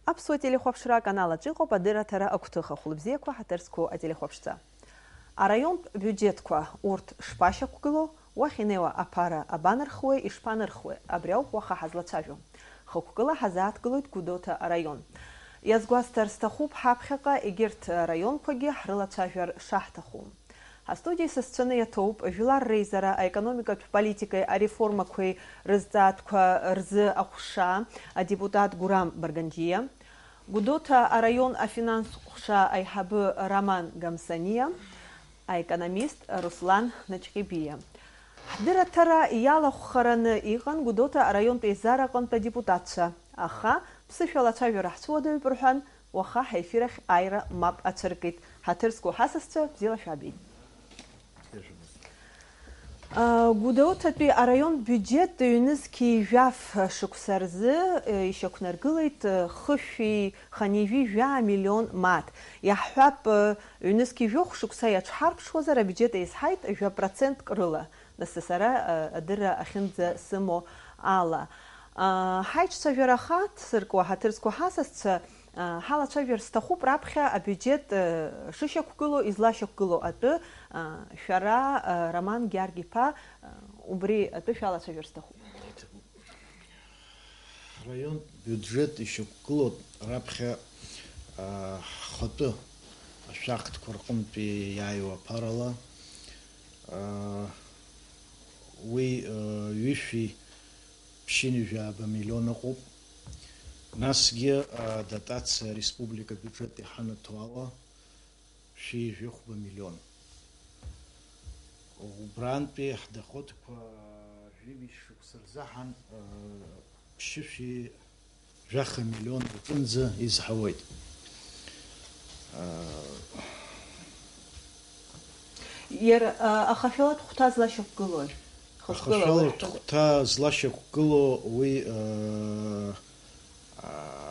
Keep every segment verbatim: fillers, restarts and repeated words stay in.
Аԥсуа телехәаԥшра аканал аҿы иҟоуп адырраҭара агәҭыха. Хәлыбзиақәа, ҳаҭыр зқәу ателехәаԥшцәа. Араионтә биуџьетқәа урҭ шԥашьақәгылоу, уахь инеиуа аԥара абанырхуеи, ишԥанырхуеи, абри ауп уаха ҳазлацәажәо. Хықәкыла ҳазааҭгылоит Гәдоуҭа араион. Иазгәасҭар сҭахуп, ҳаԥхьаҟа егьырҭ араионқәагьы ҳрылацәажәар шаҳҭаху. Ҳастудиа исасцәаны иаҭоуп жәлар реизара аекономикатә политикеи ареформақәеи рызҵаатәқәа рзы аҟәша адепутат Гурам Барганџьиа, Гәдоуҭа араион афинанстә ҟәша аиҳабы Роман Гамсаниа, аекономист Руслан Наҷҟьебиа. Ҳдырраҭара иалахәхараны иҟан Гәдоуҭа араионтә еизара аҟынтә адепутатцәа, аха ԥсышәала ацәажәара ҳцәуадаҩуп рҳәан, уаха ҳаефир ахь аира мап ацәыркит. Ҳаҭыр зқәу ҳасасцәа, бзиала шәаабеит. Гәдоуҭатәи араионтә биуџьет ҩнызқьи жәаф шықәса рзы ишьақәнаргылеит хышәи ханижәи жәаа миллион мааҭ. Иаҳҳәап, ҩнызқьи жәохә шықәса иаҽҳарԥшуазар, абиуџьет еизҳаит жәа процентк рыла. Нас сара адырра ахьынӡа сымоу ала. Ҳаиҿцәажәара хацыркуа ҳаҭыр зқәу ҳасасцәа, ҳалацәажәар сҭахуп раԥхьа абиуџьет шышьақәгылоу, излашьақәгылоу атәы, шәара, Роман Гьаргь-иԥа, убри атәы шәалацәажәар сҭахуп. Ҳраионтә биуџьет ишьақәгылоуп раԥхьа, ҳхатәы ашәахтәқәа рҟынтәи иааиуа аԥарала, уи ҩышәи ԥшьынҩажәи жәаба миллион ыҟоуп. Насгьы адотациа ареспублика абиуџьет иҳанаҭо ала шәи-жәохәба миллион. Убрантәи ҳдоходқәа жәибжь шықәса рзаҳан ԥшьышәи жәаха миллион рҿынӡа изҳауеит. Иара, а, ахашәалатә хәҭа злашьақәгылои? Хықәкыла уи ахашәалатә ҳәа хәҭа злашьақәгыло уи, а,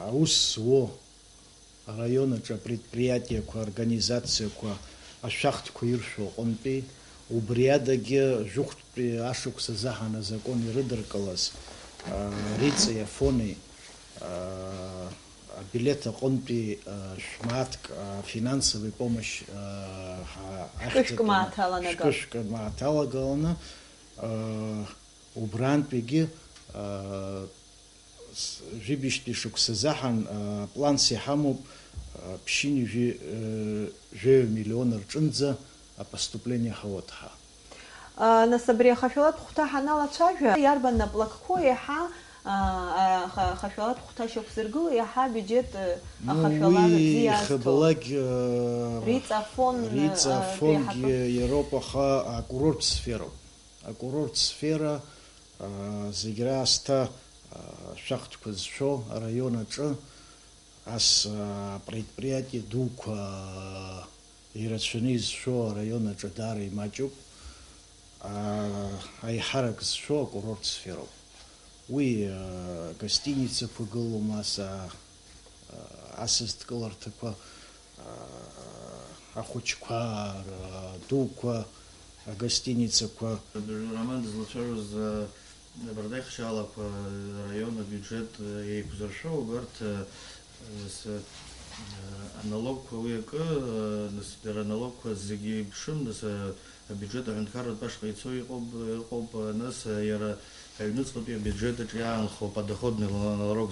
аус зуо араион аҿы апредприятиеқәа, организациақәа, ашәахтәқәа иршәу аҟынтәи, убри адагьы жәохәтәи ашықәс азыҳәан азакәан ирыдыркылаз, а, Риҵеи Афонеи, а, абилеҭ аҟынтәи, а, шә-мааҭк, а, финансовый помощь, а, ҳа-, шәкы-шәкы ахьӡатәаны мааҭ аланаган. Шәкы-шәкы мааҭ алагаланы, а, убрантәигьы, а, с-, жәибжьтәи шықәса азыҳәан, а, планс иҳамоуп, а, ԥшьынҩажәи, э, жәаҩа миллион рҿынӡа апоступление ҳауеит ҳәа. А, нас абри ахашәалатә хәҭа ҳаналацәажәа, иарбан наплакқәоу еиҳа, а, а, аха-, ахашәалатә хәҭа шьақәзыргыло еиҳа абиуџьет, э, Ну, ахашәала уи рзы иаазҭоу? Ихабалак, э, Риҵа Афон, э, Риҵа э, Афонгьы реиҳабы. Иароуп, аха акурорттә сфероуп. Акурорттә сфера, а, зегь раасҭа, а, ашәахтәқәа зшәо араион аҿы, ас, а, апредприятие дуқәа, а, ирацәаны изшәо араион аҿы даара имаҷуп. А, аиҳарак зшәо акурорттә сфероуп. Уи, а, гостиницақәа гылоума, ас, а, асасдкыларҭақәа, ахәыҷқәа, дуқәа, агостиницақәа. Роман дызлацәажәоз, абарҭ аихшьаалақәа, араион абиуџьет еиқәзыршәо, убарҭ, нас, аналогқәа уи акы, нас, дара аналогқәа зегьы иԥшым, нас, абиуџьет аҳәынҭқарратә ашҟа ицо иҟоуп, ыҟоуп, нас, иара аҩныҵҟатәи абиуџьет аҿы иаанхо подоходный налог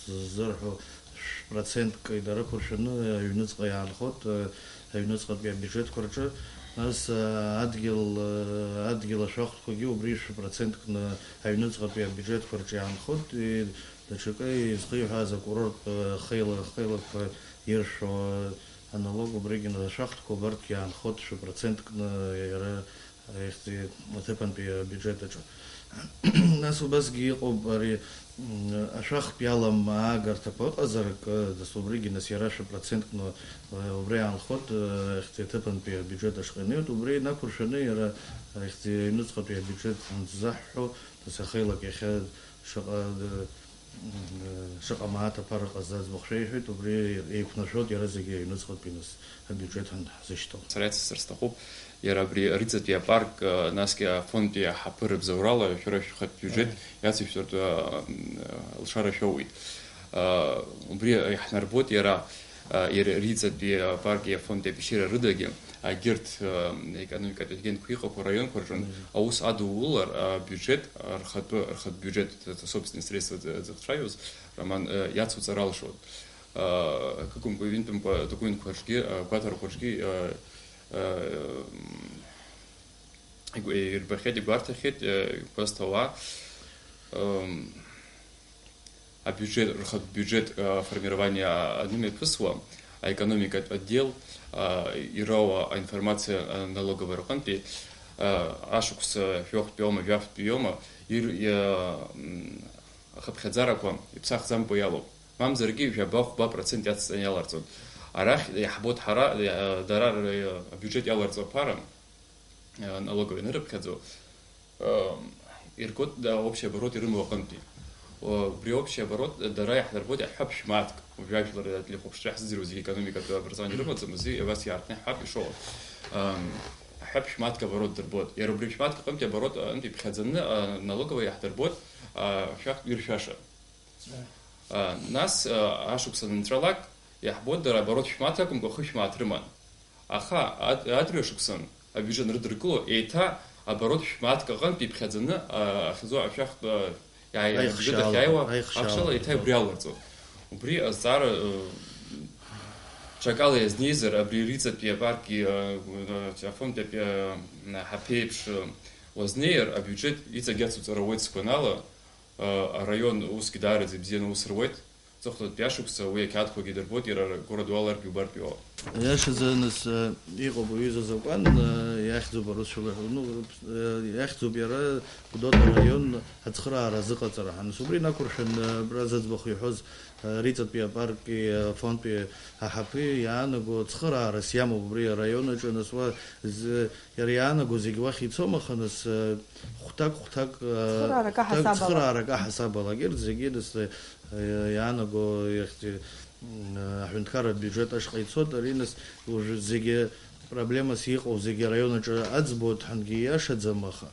ззырҳәо шә-процентк инарықәыршәаны аҩныҵҟа иаанхоит, аҩныҵҟатәи абиуџьетқәа рҿы, нас, адгьыл, адгьыл ашәахтәқәагьы убри шә-проценткны аҩныҵҟатәи абиуџьетқәа рҿы иаанхоит, даҽакы изхиҳәааз акурорттә хеила-, хеилақәа иршәо аналог убригьы, нас, ашәахтәқәа убарҭгьы иаанхоит шә-проценткны иара ихьӡи аҭыԥантәи абиуџьет аҿы. Нас убасгьы иҟоуп ари, м, ашәахтә иалам аагарҭақәа ыҟазар акы, нас убригьы, нас, иара шәа процентк, но, э, убри аанхоит, э, ихьӡи аҭыԥантәи абиуџьет ашҟа инеиуеит, убри инақәыршәаны иара, э, ихьӡи аҩныҵҟатәи абиуџьет анзаҳҳәо, нас, ахеилак иахьа шаҟа, э, Шаҟа мааҭ аԥара ҟазҵаз быхшәа иҳәеит, убри еиқәнаршәоит иара зегьы аҩныҵҟатәи нас абиуџьет ҳәа ҳзышьҭоу. Сара иацысҵар сҭахуп, иара абри Риҵатәи апарк, насгьы Афонтәи аҳаԥы рыбзоурала шәара шәхатә биуџьет Аиеи. Иацышәҵартә, м, лшара шәоуеит. Убри иаҳнарбоит иара, иара Риҵатәи апарки афонди Пишера рыдагьы, агьырҭ, економикатә агентқәа иҟақәоу араионқәа рҿы аус адулар абиуџьет, рхатәы, рхатә биуџьет, собственный средства зыхцәажәоз, Роман, иацуҵар алшоит. Акыкәымкәа, ҩынтәымкәа документқәа рҿгьы, агәаҭарақәа рҿгьы, ирбахьеит, игәарҭахьеит, игәазҭауа, абиуџьет, рхатә биуџьет, аформирование анымҩаԥысуа, аекономикатә отдел, ироуа аинформациа налоговая рҟынтәи, ашықәс жәохәтәи аума, жәафтәи иоума, ир-, иа-, м, ахыԥхьаӡарақәа иԥсахӡамкәа иалоуп. Мамзаргьы жәаба-хәба процент иацҵаны иаларҵоит. Арахь иаҳбоит ҳара, иа-, дара р-, абиуџьет иаларҵо аԥара, налоговая ианырыԥхьаӡо, иргоит, да, общий оборот ирымоу аҟынтәи. Убри общий оборот дара иаҳдырбоит аҳәҳәа ԥшәмаҭк, уажәы ажәлар аҭлихәаԥшцәа иаҳзыӡырҩуазгьы економикатә образование рымаӡам азы, абас иаартны иаҳҳәап, ишоуа. Аҳәҳәа ԥшәмаҭк оборот дырбоит. Иара убри ԥшәмаҭк аҟынтәи оборот аҟынтәи иԥхьаӡаны налоговая иаҳдырбоит, шәахтә иршәаша. Нас, ашықәс анынҵәалак, иаҳбоит, дара оборот шәмаҭ акәымкәа, хышә мааҭ рыман. Аха ад-, адырҩашықәсан абиуџьет анрыдыркыло, еиҭа оборот шәмааҭк аҟынтә иԥхьаӡаны, ахьӡу ашәахтә, иааи-, абиуџьет ахьааиуа ахшала еиҭа убри аларҵоит. Убри азҵаара, ҽакала иазнеизар, абри Риҵатәи апарки, афондтәи аҳаԥеиԥш уазнеир, абиуџьет иҵегь ацуҵара ауеит сгәанала. Араион усгьы даараӡа ибзианы аус руеит. Ҵыхәтәантәи ашықәса уи ақьаадқәагьы дырбоит, иара городуаларгьы убартә иҟоуп. Иашазы, нас, иҟоуп уҩыза азакәан, иахьӡуп арусшәала, ну, иахьӡуп иара Гәдоуҭа араион ацхыраара азыҟаҵара ҳәа. Нас убри инақәыршәан, абра зыӡбахә иҳәоз, Риҵатәи апарки афондтәи аҳаԥы иаанаго цхыраарас иамоуп убри араион аҿы, нас уа зы-, иара иаанаго зегь уахь ицом, аха нас, хәҭак-хәҭак, Цхыраарак хәҭак аҳасабала. Цхыраарак аҳасабалагьы, зегьы нас, иаанаго иахьӡ-, м, аҳәынҭқарратә биуџьет ашҟа ицоит, ари нас уажә зегьы проблемас иҟоу зегьы араион аҿы аӡбоит ҳәангьы ииашаӡам, аха,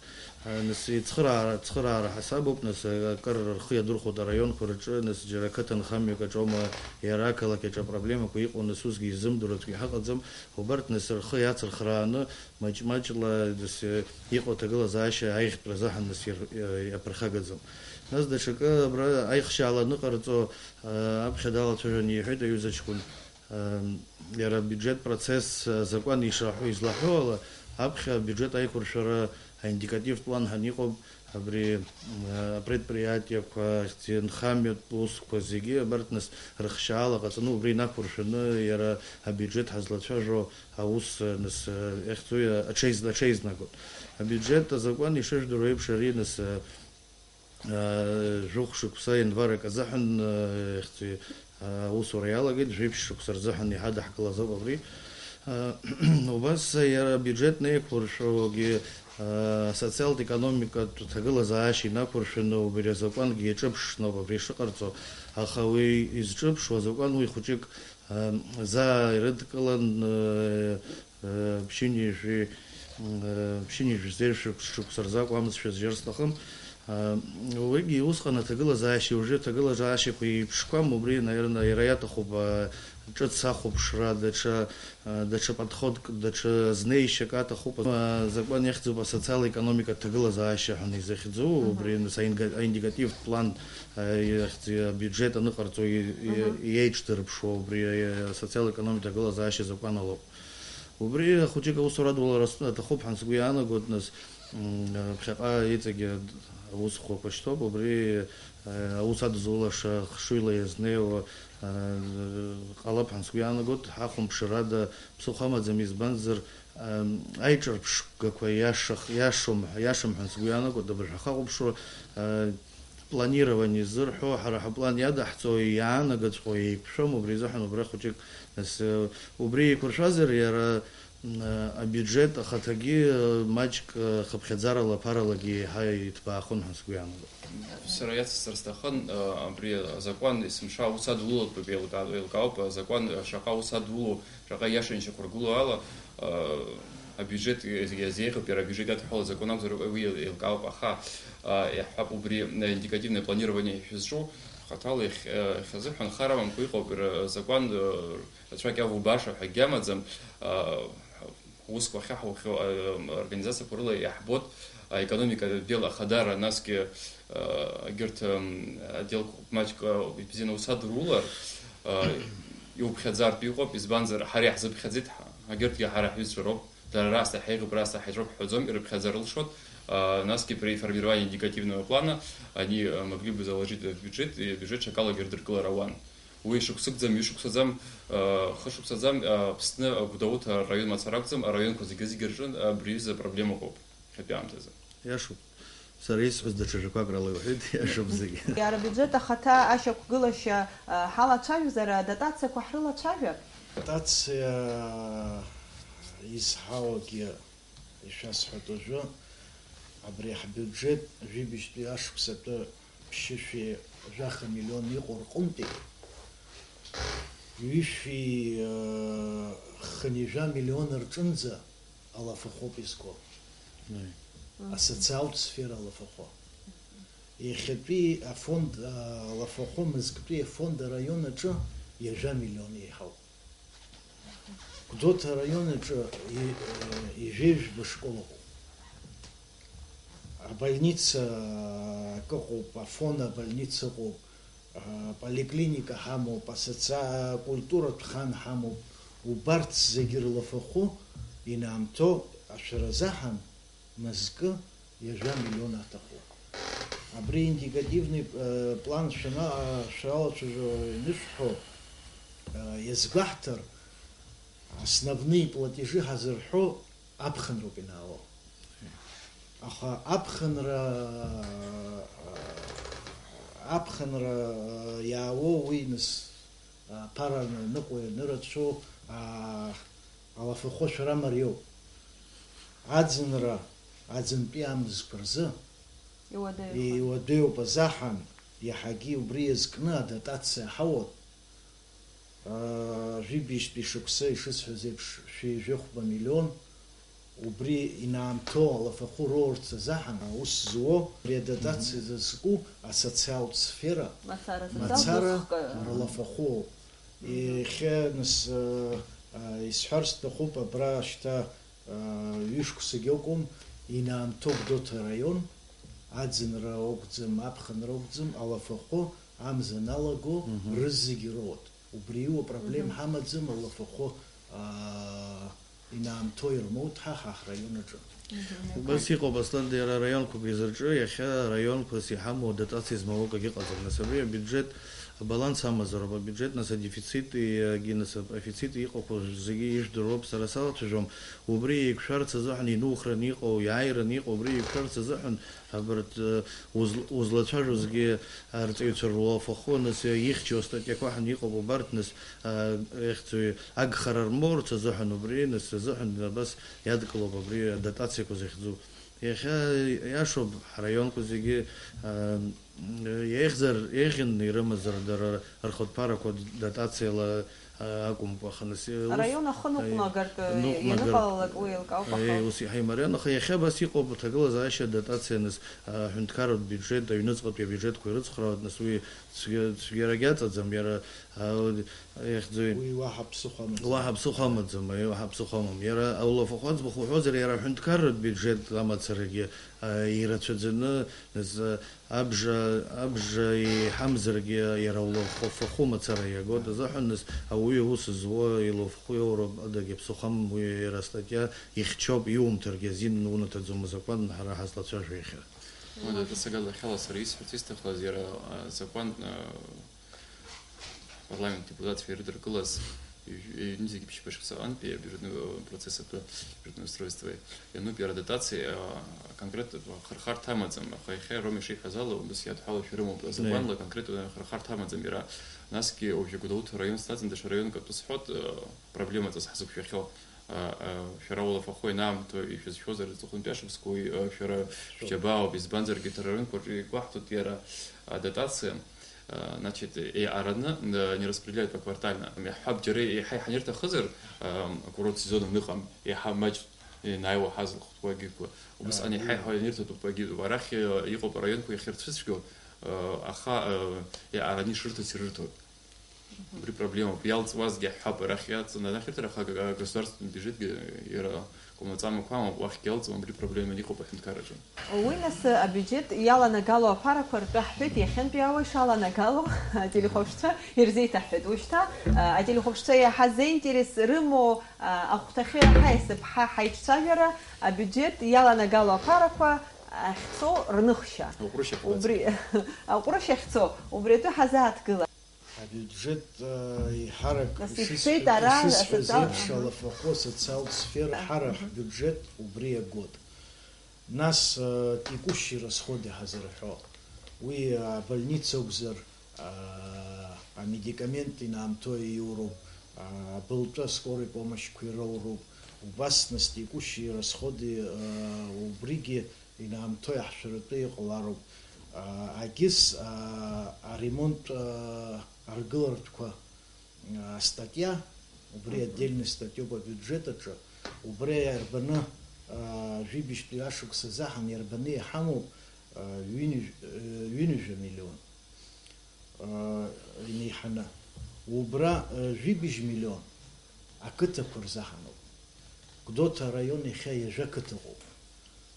а, нас ицхыраара, цхыраара ҳасабуп, нас, а, акыр рхы иадырхәоит араионқәа рҿы, нас џьара ақыҭанхамҩак аҿоума, иара ақалақь аҿы апроблемақәа иҟоу, нас усгьы изымдыруа аӡәгьы ҳаҟаӡам, убарҭ нас рхы иацырхрааны, маҷ-маҷла, нас, а, иҟоу аҭагылазаашьа аиӷьтәра азыҳәан, нас, ир-, а, иаԥырхагаӡам. Нас даҽакы абра аихшьаала аныҟарҵо, а, аԥхьа далацәажәон, иҳәеит аҩыза ҷкәын. Иара абиуџьет процесс азакәан ишаҳәо, излаҳәо ала, аԥхьа абиуџьет аиқәыршәара аиндикативтә план ҳәа иҟоуп, абри, апредприятиеқәа, ахьӡ-, нхамҩатә усқәа зегьы абарҭ нас рыхшьаала ҟаҵаны убри инақәыршәаны иара абиуџьет ҳазлацәажәо аус, нас, иахьӡу аҽеиз-, аҽеизнагоит. Абиуџьет азакәан ишыжәдыруа еиԥш ари нас, Жәохә шықәса, январь акы азыҳәан, ихьӡи, аусура иалагеит, жәиԥшь шықәса рзыҳәан иҳадаҳкылаз ауп абри. Убас иара абиуџьет неиқәыршәогьы, асоциалтә-економикатә ҭагылазаашьа инақәыршәаны убри азакәангьы иаҿыԥшны ауп абри шыҟарҵо, аха уи изҿыԥшуа азакәан уи хәыҷык, заа ирыдкылан, ԥшьынҩажәи, м, ԥшьынҩажәи жәеиза шықәс-, шықәса рзы акәмызшәа зжьар сҭахым. Уигьы усҟан аҭагылазаашьа, уажәы аҭагылазаашьақәа еиԥшқәам, убри, наверное, иара иаҭахуп, а, ҿыц ахәаԥшра, даҽа, а, даҽа подходк, даҽа знеишьак аҭахуп. Азакәан иахьӡуп асоциал-економикатә ҭагылазаашьа ҳәа изахьӡу, Мгм. Убри, нас, аинга-, аиндикативтә план, а, иахьӡ-, абиуџьет аныҟарҵо и-, и-, Мгм. Иеиҿдырԥшуа, убри, а, асоциал-економикатә ҭагылазаашьа азакәан алоуп. Убри хәыҷык аусура адулара аҭахуп ҳәа сгәы иаанагоит, нас, м, ԥхьаҟа иҵегьы аусхәақәа шьҭоуп, убри, э, аус адызулаша хшыҩла иазнеиуа, э, ҟалап ҳәа сгәы иаанагоит, ҳахәамԥшырада ԥсыхәа амаӡам, избанзар, э, аиҿырԥшгақәа иашах-, иашом, иашам ҳәа сгәы иаанагоит, абыржә ҳахахәаԥшуа, э, Планирование зырҳәо, ҳара ҳаплан иадаҳҵо, иаанагаҵәҟьоу еиқәшәом, убри азыҳәан убра хәыҷык, нас, э, убри еиқәыршәазар, иара, м, э, абиуџьет ахаҭагьы, э, маҷк, э, хыԥхьаӡарала, ԥаралагьы еиҳа иҭбаахон ҳәа сгәы иаанагоит. Сара иацысҵар сҭахын, э, абри азакәан есымша аус адулатәуп, еилкаа-, еилкаауп, азакәан, э, шаҟа аус адулоу, шаҟа иашан ишьақәыргылоу ала, э, абиуџьет иазеиӷьуп, иара абиуџьет иадҳәалоу азакәан акәзар, уи еилкаауп, аха, э, иаҳҳәап, убри, э, индикативное планирование шәызҿу, Хаҭала иахь-, иахьазыҳәан хар амамкәа иҟоуп, р-, закәан, р-, рацәак иавоу баша ҳәа акгьы амаӡам. А, усқәа ахьаҳухьоу, а, организациақәа рыла иаҳбоит, аекономика отдел ахадара, насгьы, а, егьырҭ, м, отделқәа маҷк, а, ибзианы усадырулар, а, иуԥхьаӡартә иҟоуп, избанзар, ҳара иаҳзыԥхьаӡеит, ҳа-, егьырҭгьы ҳара ҳҩызцәа роуп. Дара раасҭа ҳаиӷьуп, раасҭа ҳаиҿоуп ҳҳәаӡом, ирыԥхьаӡар рылшоит. А, насгьы при формировании индикативного плана они, а, могли бы заложить в бюджет, и абиуџьет ҽакалагьы рдыркылар ауан. Уи шықәсыкӡам, ҩышықәсаӡам, а, хышықәсаӡам, а, Аԥсны, а, Гәдоуҭа араион мацара акәӡам, араионқәа зегьы-зегьы рҿы абри аҩыза апроблемақәоуп иахьатәи аамҭазы. Иашоуп. Сара исҳәаз даҽа жәақәак рыла иуҳәеит, иашоуп зегьы. Иара абиуџьет ахаҭа ашьақәгылашьа, а, ҳалацәажәозар, адотациақәа ҳрылацәажәап? Дотациа изҳауагьы ишәасҳәоит уажәы, абри ҳбиуџьет жәибжьтәи ашықәсатәы ԥшьышәи жәаха миллион иҟоу рҟынтәи ҩышәи, э, хынҩажәа миллион рҿынӡа алафахәоуп изго. Аи. Асоциалтә сфера алафахәы. Иахьатәи афонд, а, алафахәы мызктәи афонд араион аҿы ҩажәа миллион еиҳауп. Гәдоуҭа араион аҿы и-, э, ҩажәи жәба школ ыҟоуп. Абольница акы ыҟоуп, Афон абольница ыҟоуп, а, поликлиника ҳамоуп, асоциа-, акультуратә хан ҳамоуп. Убарҭ зегьы рлафахәы инаамҭоу ашәара азаҳан мызкы ҩажәа миллион аҭахуп. Абри индикативный, э, план шәана-, а, шәалацәажәо ианышәҳәо, э, иазгәаҳҭар, основные платежи ҳазырҳәо аԥхынроуп ианаало. Аха аԥхынра, аԥхынра иаауоу уи, нас, аԥара аныҟәо ианырацәоу, а, алафахәы ашәара мариоуп. Аӡынра, аӡынтәи амзқәа рзы Иуадаҩхоит. Иуадаҩуп азаҳан, иаҳагьы убри иазкны адотациа ҳауоуп. Аа, жәибжьтәи шықәса, ишысҳәаз еиԥш, шәи жәохәба миллион, убри инаамҭоу алафахәы роурц азыҳәан аус зуо, ари адотациа зызку асоциалтә сфера Мацара, мацара социалтә уск, рлафахәы. Мгм. Иахьа, нас, а, а, исҳәар сҭахуп, абра шьҭа, а, ҩышықәсагьы акәым, инаамҭоу Гәдоуҭа араион, аӡынра акәӡам, аԥхынра акәӡам, алафахәы амза аналаго Мгм. рызегьы роуеит. Убри иоуа проблем Мгм. ҳамаӡам, алафахәы, аа, инаамҭоу ирмоуҭ ҳа, ҳа ҳраион аҿы. Мгм. Убас иҟоуп, Аслан, иара араионқәа рзы рҿы иахьа араионқәас иҳамоу адотациа змоу акагьы ыҟаӡам. Нас абри абиуџьет абаланс амазароуп, абиуџьет, нас, адефицит, иагьы, нас, апрофицит иҟақәоу зегьы ижәдыруоуп, сара салацәажәом. Убри еиқәшәарц азыҳәан инухраны иҟоу, иааираны иҟоу, убри еиқәшәарц азыҳәан абарҭ, э, узл-, узлацәажәозгьы арҵаҩцәа рлафахәы, нас, ихьчо астатиақәа ҳәа иҟоуп, убарҭ, нас, а, ихьӡуи агхара рмоурц азыҳәан убри, нас, азыҳәан абас иадкылоуп абри адотациақәа захьӡу. Иахьа иашоуп, ҳраионқәа зегьы, а, еиӷьзар, еиӷьын ирымазар дара рхатә ԥарақәа дотациала акәымкәа, аха нас, ус, Араион ахы ныҟәнагартә, ныҟәнагартә, ианыҟалалак уи еилкаауп, аха еи, ус иаҳа имариан, аха иахьа абас иҟоуп, аҭагылазаашьа адотациа, нас, аҳәынҭқарратә биуџьет, аҩныҵҟатәи абиуџьетқәа ирыцхраауеит, нас уи цәгьа-, цәгьарагьы аҵаӡам, иара, а, ихьӡуи. Уи уаҳа ԥсыхәа амаӡам. Уаҳа ԥсыхәа амаӡам, аи, уаҳа ԥсыхәа амам. Иара аулафахәы аӡбахә уҳәозар, иара аҳәынҭқарратә биуџьет амацарагьы, а, ирацәаӡаны, нас, а, Абжа, абжа еиҳамзаргьы, иара улафахәы мацара иагоит азыҳәан, нас, ауаҩы аус зуа илафахәы иоуроуп, адагьы ԥсыхәа амам уи, иара астатиа ихьчоуп, иумҭаргьы азин унаҭаӡом, азакәан ҳара ҳазлацәажәо иахьа. Уи, сагала, сара исҳәарц исҭахыз, иара, а, азакәан, а, Апарламент адепутатцәа ирыдыркылаз ҩ-, ҩынҩажәи ԥшьба шықәсаҟантәи абюджетный, э, процесс атәы, бюджетное устройство иануп иара адотациа, э, конкрет хырхарҭа амаӡам, аха иахьа Рома ишиҳәаз ала, убас иадҳәалоушәа рымоуп, Ҳаи. Азакәанла конкрет, э, хырхарҭа амаӡам иара. Насгьы уажәы Гәдоуҭа араион снаҵан, даҽа раионк атәы сҳәот, э, проблемаҵас ҳзықәшәахьоу. А, а, шәара улафахәы ианаамҭоу ишәызшәозар, аҵыхәантәи ашықәсқәа уи, а, шәара шәџьабаауп, избанзаргьы ҭара рынкәаҿы икәаҳҭоит иара адотациа, а, значит, еиҟараны, а, не распределяют поквартально. Иаҳҳәап, џьара еиҳа-еиҳаны ирҭахызар, а, акурорт сезон аныҟам, еиҳа маҷ ианааиуа ҳазылхтәу агьырқәа. Убысҟан еиҳа-еиҳа ианирҭатәуп агьырқәа. Арахь, а, иҟоуп араионқәа иахьырцәыцәгьоу, Аха, ани шрырҭац ирырҭоит. Убри проблемоуп. Иалҵуазгьы ҳҳәап, арахь иаҵаны анахьырҭар, аха агосударственный бюджетгьы иара кәмаҵамақәа амоуп, уахьгьы иалҵуам, убри проблеманы иҟоуп аҳәынҭқарраҿы. Уи нас абиуџьет иаланагало аԥарақәа ртәы ҳҳәеит, иахьынтәи ала ишаланагало ателехәаԥшцәа ирзеиҭаҳҳәеит. Ушьҭа, ателехәаԥшцәа иаҳа зеинтерес рымоу, ахәҭахьы иаҳа есыԥҳа ҳаиҿцәажәара, абиуџьет иаланагало аԥарақәа ахьцо рныхшьа. Уҟәрышьа хәыцуа. Убри, аҟәрышь ахьцо, убри атәы ҳазааҭгыла. Абиуџьет, э, иҳарак Нас ишыс-, ишәҳәеит, ара ишысҳәаз асоциал-, еиԥш, аҳа. Алафахәы асоциалтә сфера Аҳа. Ҳара ҳбиуџьет убри иагоит. Нас, э, текущие расходы ҳазырҳәо, уи, э, абольница акәзар, э, амедикамент инаамҭоу иоуроуп, э, абылтәы аскорый помощьқәа ироуроуп, убас нас текущие расходы, э, убригьы инаамҭоу иаҳшәаратәы иҟалароуп. Агьыс, аремонт аргылартәқәа астатиа, убри Мгм. Отдельный статиоуп абиуџьет аҿы, убри иарбаны жәибжьтәи ашықәс азы ҳан иарбаны иҳамоуп, ҩынҩажә-, ҩынҩажәа миллион. Инеиҳаны. Убра, жәибжь миллион ақыҭақәа рзаҳаноуп. Гәдоуҭа араион иахьа ҩажәа қыҭа ыҟоуп.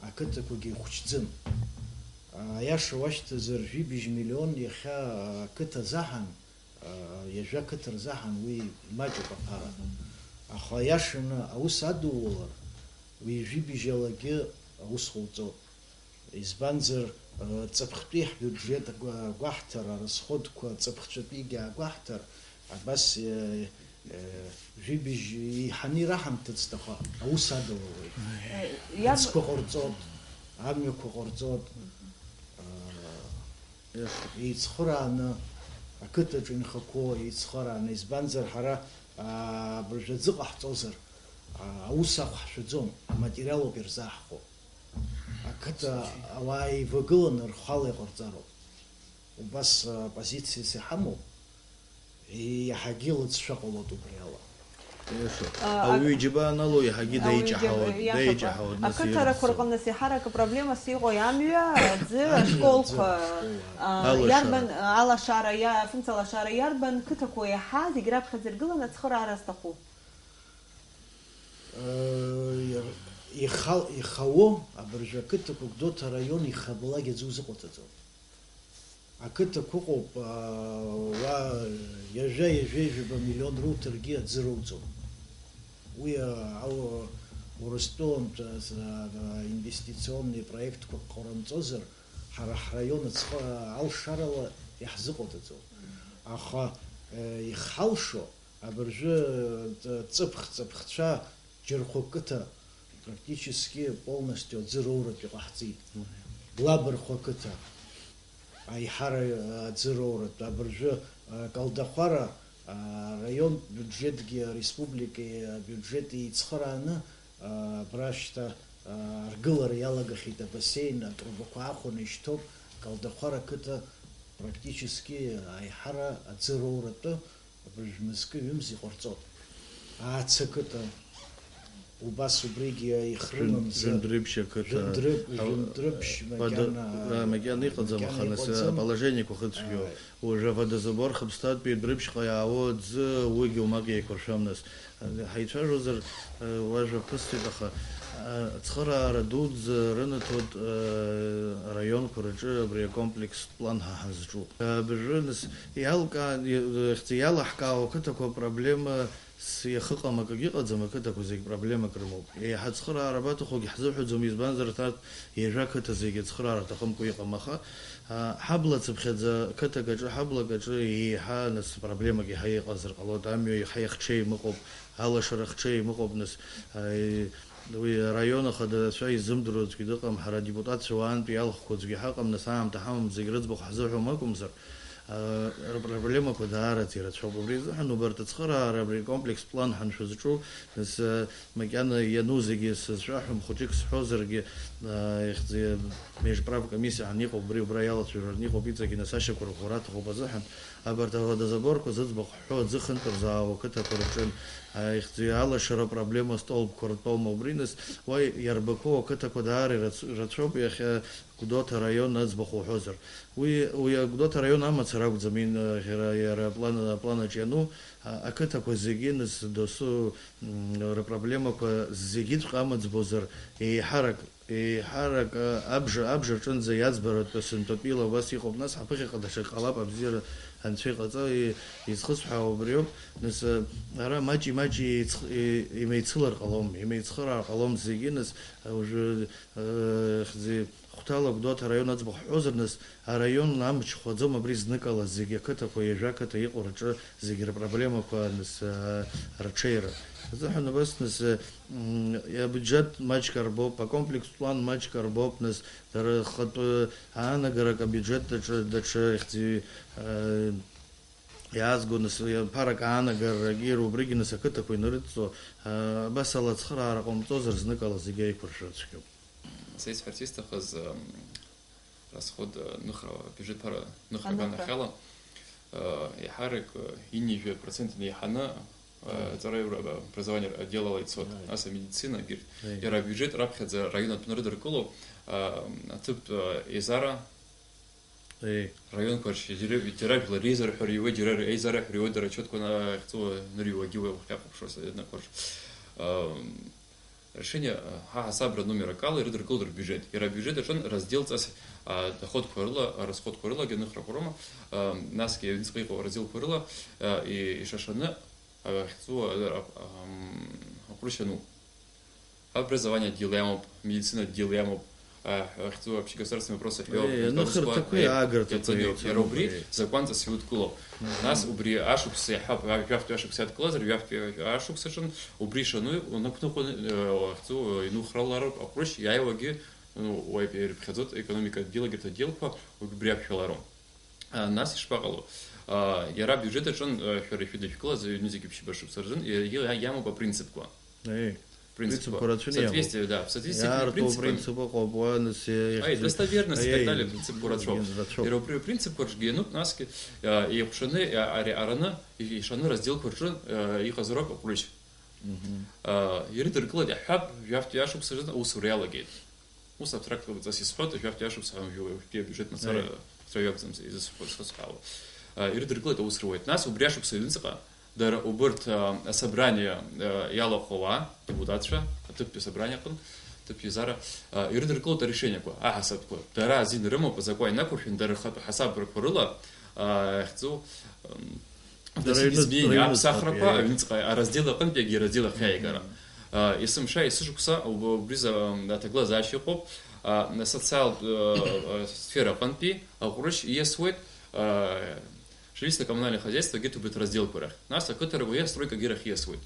Ақыҭақәагьы ихәыҷӡам. Аиаша уашьҭазар, жәибжь миллион иахьа ақыҭа заҳан, ҩажәа қыҭа рзаҳан уи маҷуп аԥара. Аха аиашаны аус адулалар, уи жәибжь алагьы аус ҟауҵоит. Избанзар, ҵыԥхтәи ҳбиуџьет агәаҳҭар, арасходқәа ҵыԥхцәатәигьы аагәаҳҭар, абас, жәибжь еиҳаны ираҳамҭацт, аха аус адулалоит. Иаб- Ацқәа ҟарҵот, амҩақәа ҟарҵот, еицхырааны, ақыҭаҿы инхақәоу еицхырааны, избанзар ҳара, абыржәы аӡы ҟаҳҵозар, аус ахәҳшәаӡом, аматериалоуп ирзааҳхәо. Ақыҭа ауаа еивагыланы рхала иҟарҵароуп. Убас, а, позициас иҳамоуп, иаҳагьы лыҵшәа ҟалоит убри ала. Иашоуп. А, Ауаҩы ак-, иџьабаа анало, иаҳагьы ауаҩы даиҷаҳауеит, иџьабаа, иаҳәа, даиҷаҳауеит, нас ақыҭарақәа ирыццо. Рҟны нас иаҳарак апроблемас иҟоу амҩа, аӡы, Амҩа, ашколқәа, аӡы, ашколқәа. А, Алашара. Иарбан, а, алашара, иа-, афымца алашара, иарбан қыҭақәоу иаҳа зегь раԥхьаӡа иргыланы ацхыраара зҭаху? Э, иха-, ихауо абыржәы ақыҭақәа Гәдоуҭа араион ихабалак аӡәы узыҟаҵаӡом. Ақыҭақәа ыҟоуп, а, уа ҩажәа, ҩажәа, ҩажәаба миллион руҭаргьы аӡы роуӡом. Уи, а, ау-, Урыстәылантә, а, а, инвестиционный проектқәак ҟарымҵозар, ҳара ҳраион аӡхы алшарала иаҳзыҟаҵаӡом. Аха, э, ихалшо, Абыржәы, ҵ-, ҵыԥх-, ҵыԥхцәа Џьырхәа қыҭа практически полностью аӡы роуратә иҟаҳҵеит. Мгм. Лабырхәа қыҭа аиҳара аӡы роуратә. Абыржәы, а, Калдахәара, а, араионтә бюджетгьы ареспубликеи абиуџьети еицхырааны, а, абра шьҭа, а, аргылара иалагахьеит абасеин, атрубақәа аахәаны ишьҭоуп. Калдахәара қыҭа практически аиҳара аӡы роуратәы Абыржә мызкы ҩымз иҟарҵот. Аацакыта, убас убригьы ихрымамзар. Жәын-, Жәындәрыԥшь ақыҭа. Жәындәрып-, Ау-, Жәындәрыԥшь Вада-, макьана, а, макьана иҟаӡам, макьана аха нас иҟаӡам. Аположениеқәа хыҵәгьоу. Ааи. Уажә аводозабор Хыԥсҭатәи Дрыԥшьҟа иаауа аӡы уигьы умак еиқәыршәам нас. Ҳаицәажәозар, уажәа ԥысҵәеит, аха, ацхыраара дуӡӡа рынаҭоит, араионқәа рҿы абри акомплекстә план ҳәа ҳазҿу. Абыржәы, нас, иалкаа-, ихьӡ-, иалаҳкаауа ақыҭақәа проблемас иахыҟам акгьы ыҟаӡам, ақыҭақәа зегь проблемак рымоуп. Еиҳа ацхыраара абаҭахугьы ҳзыҳәаӡом, избанзар, арҭ ҩажәа қыҭа зегь ацхыраара аҭахымкәа иҟам, аха, а, ҳабла цыԥхьаӡа, қыҭак аҿы, ҳаблак аҿы еиҳа, нас, проблемак еиҳа иҟазар ҟалоит, амҩа еиҳа ихҽеим ыҟоуп, алашара хҽеим ыҟоуп, нас, а, уи араион ахада ацәа изымдыруа аӡәгьы дыҟам, ҳара адепутатцәа уаантәи иалхқәа аӡәгьы ҳаҟам, нас, аамҭа ҳамам, зегь рыӡбахә ҳзыҳәом акәымзар, а, рпроблемақәа даараӡа ирацәоуп. Убри азыҳәан убарҭ ацхыраара, абри акомплекстә план ҳаншәызҿу, нас, а, Макьана иану зегьы сызшәаҳәом, хәыҷык сҳәозаргьы, аа, ихьӡ-, межправкомиссиа ҳәа иҟоуп, убри убра иалацәажәараны иҟоуп, иҵегьы насашьақәа рӷәӷәара аҭахуп азыҳәан, абарҭ аводозаборқәа зыӡбахә ҳҳәо аӡы хынтә рзаауа ақыҭақәа рҿын, Ихьӡи алашара апроблема столбқәа ртәоума убри, нас уа иарбақәоу ақыҭақәа даара ирацәоуп, иахьа Гәдоуҭа араион аӡбахә уҳәозар. Уи, уи Агәдоуҭа араион амацара акәӡам, ин-, иара, иара аплан, апланаҿ иану, а, ақыҭақәа зегьы, нас досу, м, рыпроблемақәа зегьыҵәҟьа амыӡбозар, еиҳарак, еиҳарак, а, абжа, абжа аҿынӡа иаӡбаратәы сынтәатәила убас иҟоуп, нас ҳаԥыхьаҟа даҽак ҟалап, абзиара Анцәа иҟаҵа, и-, изхысҳәаауа убриоуп, нас, а, ара маҷи-маҷи еицх-, и-, имеицылар ҟалом, имеицхыраар ҟалом зегьы, нас, а, уажәы, а, хьӡи, Хәҭала Гәдоуҭа араион аӡбахә ҳҳәозар, нас, араион амч хәаӡом абри зныкала зегьы ақыҭақәа, ҩажәа ақыҭа иҟоу рҿы зегьы рпроблемақәа, нас, а, рҽеира азыҳәан, абас, нас, м, абиуџьет маҷк арбоуп, акомплекстә план маҷк арбоуп, нас, дара рхатәы аанагарак абиуџьет даҿы, даҽа ихьӡи, а, иаазго, нас, ԥарак аанагарагьы, убригьы, нас, ақыҭақәа инарыдҵо, а, абас ала ацхыраара ҟамҵозар, зныкала зегьы аиқәыршәара цәгьоуп. Са исҳәарц исҭахыз, ам, расход, а, ныхра, абиуџьет ԥара ныхра Аныхра. Аганахьала, а, еиҳарак, а, ҩынҩажәа процент инеиҳаны, а, Аи. Аҵараиура, а, образование отдел ала ицоит. Аи. Нас амедицина, егьырҭ. Аи. Иара абиуџьет раԥхьаӡа араион атәны рыдыркыло, а, аҭыԥ, а, еизара, Еи. Раионқәа рҿы џьара, џьара жәлар реизара ҳәа рыҩуеит, џьара реизара ҳәа рыҩуеит, дара ачетқәа на-, ахьҵоу анырҩуагьы уи уахьахәаԥшуа, са-, нақәыршә-, ам, решение, а, ҳа ҳасабра номер акала ирыдыркылоит рбиуџьет. Иара абиуџьет аҿын разделҵас, а, доходқәа рыла, арасходқәа рылагьы ныхрақәа роума, ам, насгьы аҩныҵҟа иҟоу разделқәа рыла, а, и-, ишашаны, а, ахьҵоу, а, а, ам, аҟәрышь ануп. Образование отдел иамоуп, медицина отдел иамоуп, а, ахьӡу общегосударственные вопросы ҳәа Е, иоуп, аныхырҭақәеи иаҵоуп, аагарҭақәеи иаҵоуп, еицәоуп, иара убри иаҵоуп. Законҵас иудкылоуп. Мгм. Нас убри ашықәс иаҳҳәап, а, жәафтәи ашықәс иадкылазар, жәафтәи ашықәс аҿын убри ишану унақәныҟәон, э, ахьӡу, э, инухралароуп аҟәрышь, иааиуагьы, ну, уаҩ ирыԥхьаӡоит, аекономика отдел, егьырҭ отделқәа, убри ақәшәалароуп. А, нас ишԥаҟало? А, иара абиуџьет аҿын, а, шәара ишәыдышәкылаз аҩны зегьы ԥшьба шықәса рзын, иа-, иа-, иамоуп апринципқәа. Еи, принципқәа. Принципқәа рацәаны иамоуп. Соответствие, да, в соответствии с Иаарту принципами. Принцип ыҟоуп, уа, нас, иа-, Аи, иахьӡу-, достоверность и так аи, далее, принципқәа рацәоуп. Рацәоуп. Иара убри апринципқәа рҿгьы иануп, насгьы, а, еихәшаны, а, ари араны, и-, ишаны разделқәа рҿы, а, иҟазароуп аҟәрышь. Мгм. А, ирыдыркылеит, иаҳҳәап, жәафтәи ашықәс рзын аусура иалагеит. Ус абстракттәы ҵас исҳәоит, жәафтәи ашықәс ҳәа уажәы уажәтәи абиуџьет мацара Аи. Сцәа иакәӡам изысҳәо, схысҳәаауа. А, ирыдыркылеит аус руеит. Нас убри ашықәс аҩныҵҟа дара убырҭ, а, асобрание, а, иалахәу ауаа, депутатцәа, аҭыԥтәи асобрание аҟын, аҭыԥтәи еизара, а, ирыдыркылоит арешениақәа, аҳасабқәа. Дара азин рымоуп, азакәан инақәыршәан, дара рхатә ҳасабрақәа рыла, а, иахьӡу, м, Дара вносить рыҩныҵ-, изменения, рыҩныҵҟатәи, аԥсахрақәа, аиеи. Аҩныҵҟа араздел аҟынтәи егьи араздел ахьаигара. Мгм. А, есымша, есышықәса уб-, убри за-, м, аҭагылазаашьа ыҟоуп. А, асоциалтә, а, а, сфера аҟынтәи аҟәрышь ииасуеит, а, жилищно-коммунальное хозяйство, егьырҭ убарҭ разделқәа рахь. Нас ақыҭарақәа, астройкагьы рахь ииасуеит,